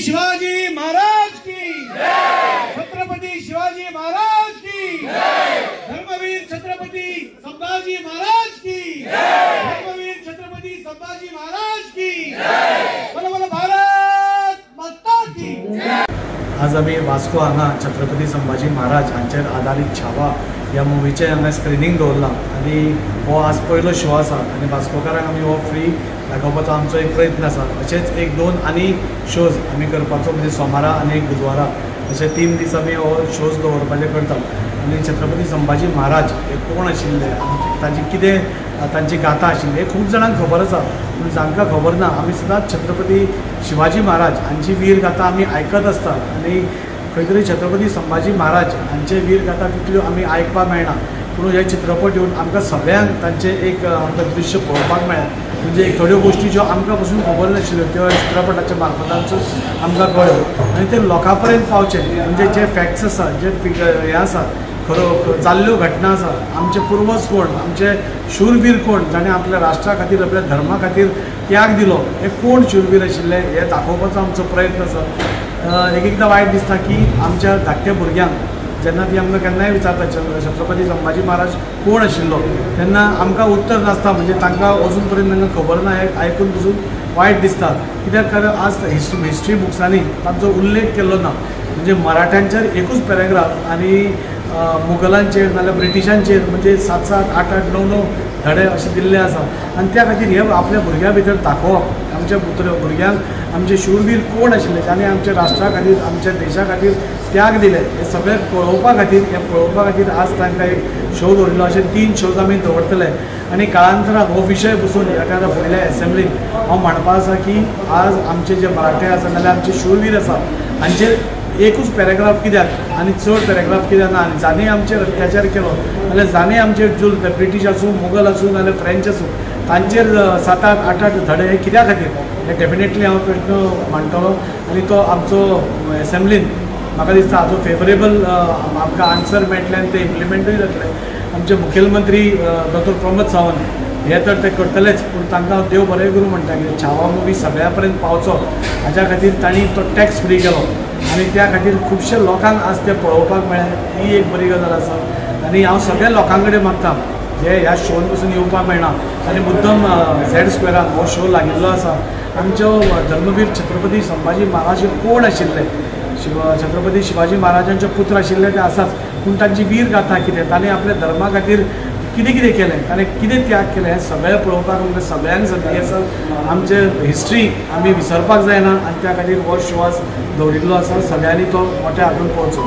शिवाजी महाराज की जय, छत्रपती शिवाजी महाराज की जय, धर्मवीर छत्रपती संभाजी महाराज की जय, धर्मवीर छत्रपती संभाजी महाराज की जय, बोलो बोलो भारत माता की जय। आज आमी वास्को हांगा छत्रपती संभाजी महाराज हांचेर आदारीत छावा ह्या मुवीचें हांगा स्क्रिनींग दवरलां आनी हो आज पयलो शो आसा आनी वास्कोकारांक आमी हो फ्री दाखोवपाचो आमचो एक प्रयत्न आसा। अशेंच एक दोन आनी शोज आमी करपाचो, म्हणजे सोमारा आनी एक बुधवारा अशे 3 दीस आमी हो शोज दवरपाचे करतात। आनी छत्रपती संभाजी महाराज हे कोण आशिल्ले, तांची कितें तांची गाथा आशिल्ली हे खूब जाणांक खबर आसा, पूण जांकां खबर ना आमी सदांच छत्रपती शिवाजी महाराज हांची वीर गाथा आमी आयकत आसता आनी खंय तरी छत्रपती संभाजी महाराज हांचे वीर गाथा तितल्यो आमी आयकपाक मेळना, पूण हे चित्रपट येवन आमकां सगळ्यांक तांचें एक आमकां दृश्य पळोवपाक मेळ्ळें। म्हणजे एक थोड्यो गोश्टी ज्यो आमकां पसून खबर नाशिल्ल्यो त्यो चित्रपटाच्या मार्फतानसून आमकां कळ्ळ्यो आनी ते लोकां पर्यंत पावचे, म्हणजे जे फॅक्ट्स आसा, जे हें आसा खरो जाल्ल्यो घटना आसा, आमचे पुर्वज कोण, आमचे शूरवीर कोण जाणें आपल्या राष्ट्रा खातीर आपल्या धर्मा खातीर त्याग दिलो, हे कोण शूरवीर आशिल्ले हे दाखोवपाचो आमचो प्रयत्न आसा। एक एकदां वायट दिसता की आमच्या धाकट्या भुरग्यांक जेन्ना ती आमकां केन्नाय विचारता छत्रपती संभाजी महाराज कोण आशिल्लो तेन्ना आमकां उत्तर नासता, म्हणजे तांकां अजून पर्यंत तांकां खबर ना, हें आयकून पसून वायट दिसता। कित्याक कारण आज हिस्ट्री बुक्सांनी तांचो उल्लेख केल्लो ना, म्हणजे मराठ्यांचेर एकूच पॅराग्राफ आनी मुगलांचेर नाजाल्यार ब्रिटिशांचेर म्हणजे 7 7 8 8 9 9 धडे अशे दिल्ले आसा आनी त्या खातीर हे आपल्या भुरग्यां भितर दाखोवप, आमच्या भुरग्यांक आमचे शूरवीर कोण आशिल्ले जाणें आमच्या राष्ट्रा खातीर आमच्या देशा खातीर त्याग दिले हे सगळें पळोवपा खातीर, हे पळोवपा खातीर आज तांकां एक शो दवरिल्लो। अशे 3 शोज आमी दवरतले आनी काळांतरान हो विशय बसून एका फुडल्या एसेंब्लीन हांव म्हणपा आसा की आज आमचे जे मराठे आसा नाजाल्यार आमचे शूरवीर आसा हांचेर एकूच पॅराग्राफ कित्याक आनी चड पॅराग्राफ कित्याक ना, आनी जाणें आमचेर अत्याचार केलो नाजाल्यार जाणें आमचेर जुल ब्रिटीश आसूं मुगल आसूं नाजाल्यार फ्रेंच आसूं तांचेर 7 8 8 8 धडे हे कित्या खातीर हे डेफिनेटली हांव प्रश्न मांडटलो आनी तो आमचो एसेंब्लीन म्हाका दिसता हाजो फेवरेबल आमकां आन्सर मेळटलें आनी तें इम्प्लिमेंटूय जातलें। आमचे मुखेलमंत्री डॉक्टर प्रमोद सावंत हे तर ते करतलेच, पूण तांकां देव बरें करूं म्हणटा की छावा मुवी सगळ्या पर्यंत पावचो हाज्या खातीर तांणी तो टॅक्स फ्री केलो आनी त्या खातीर खुबशे लोकांक आज ते पळोवपाक मेळ्ळें, ही एक बरी गजाल आसा। आनी हांव सगळ्या लोकां कडेन मागता जे ह्या शोन पसून येवपाक मेळना आनी मुद्दम झेड स्क्वेरान हो शो लागिल्लो आसा, आमच्यो धर्मवीर छत्रपती संभाजी महाराज हे कोण आशिल्ले, छत्रपती शिवाजी महाराजांचे पुत्र आशिल्ले ते आसाच, पूण तांची वीर गाथा कितें, तांणी आपल्या धर्मा खातीर कितें कितें केलें, ताणें कितें त्याग केलें हें सगळें पळोवपाक आमकां सगळ्यांक संदी आसा। आमचे हिस्ट्री आमी विसरपाक जायना आनी त्या खातीर हो शो आज दवरिल्लो आसा, सगळ्यांनी तो मोठ्या हातून पळोवचो।